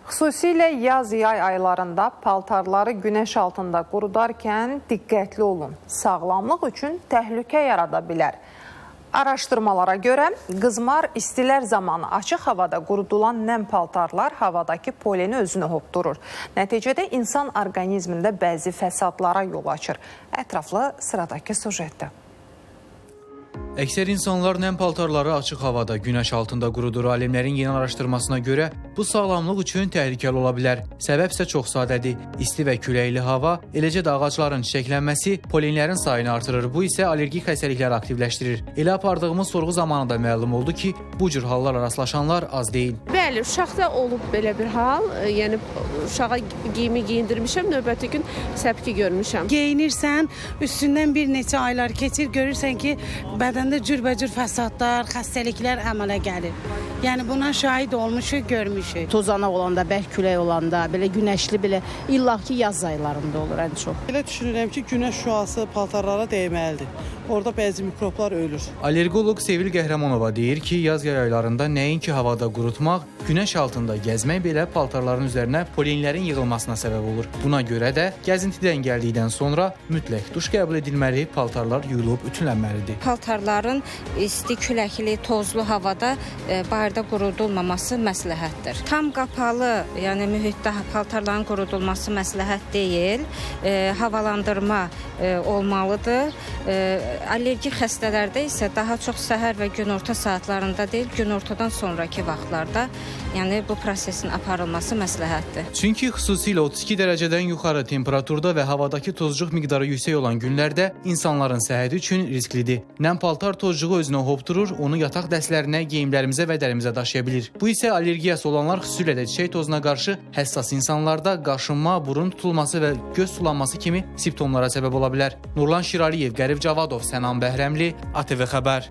Xüsusilə yaz-yay aylarında paltarları günəş altında qurudarkən diqqətli olun. Sağlamlıq üçün təhlükə yarada bilər. Araşdırmalara görə qızmar istilər zamanı açıq havada qurudulan nəm paltarlar havadakı poleni özünə hopdurur. Nəticədə insan orqanizmində bəzi fəsadlara yol açır. Ətraflı sıradakı sujetdə. Əksər insanlar nəm paltarları açıq havada, günəş altında qurudur. Alimlərin yeni araşdırmasına görə bu sağlamlıq üçün təhlükəli ola bilər. Səbəb isə çox sadədir. İsti və küləkli hava, eləcə də ağacların çiçəklənməsi polenlərin sayını artırır. Bu isə allergik xəstəlikləri aktivləşdirir. Elə apardığımız sorğu zamanı da məlum oldu ki, bu cür hallarla rastlaşanlar az deyil. Bəli, uşaqda olub belə bir hal. Yəni uşağa geyimi geyindirmişəm, növbəti gün səpki görmüşəm. Geyinirsən, üstündən bir neçə aylar keçir, görürsən ki, bədəndə cürbəcür fəsadlar, xəstəliklər əmələ gəlir. Yəni buna şahid olmuşuq, görmüşük. Tozanaq olanda, bərk külək olanda, belə günəşli, belə illa ki yaz aylarında olur ən çox. Elə düşünürəm ki, günəş şüası paltarlara dəyməlidir. Orada bəzi mikroblar ölür. Allergoloq Sevil Qəhrəmanova deyir ki, yaz-yay aylarında nəinki havada qurutmaq, günəş altında gəzmək belə paltarların üzərinə polenlərin yığılmasına səbəb olur. Buna görə də gəzintidən gəldikdən sonra mütləq duş qəbul edilməli, paltarlar yuyulub ütülənməlidir. Paltarların isti, küləkli, tozlu havada bayırda qurudulmaması məsləhətdir. Tam qapalı, yəni mühitdə paltarların qurudulması məsləhət deyil. Havalandırma olmalıdır. Allergik xəstələrdə isə daha çox səhər və günorta saatlarında deyil, günortadan sonraki vaxtlarda, yəni bu prosesin aparılması məsləhətdir. Çünki xüsusilə 32 dərəcədən yuxarı temperaturda və havadakı tozcuq miqdarı yüksək olan günlərdə insanların səhhəti üçün risklidir. Nəm paltar tozcuğu özünə hopdurur, onu yataq dəstlərinə, geyimlərimizə və dərimizə daşıya bilir. Bu isə allergiyası olanlar, xüsusilə də çiçək tozuna qarşı həssas insanlarda qaşınma, burun tutulması və göz sulanması kimi simptomlara səbəb ola bilər. Nurlan Şiraliyev, Qərib Cavadov, Sənan Bəhrəmli, ATV Xəbər.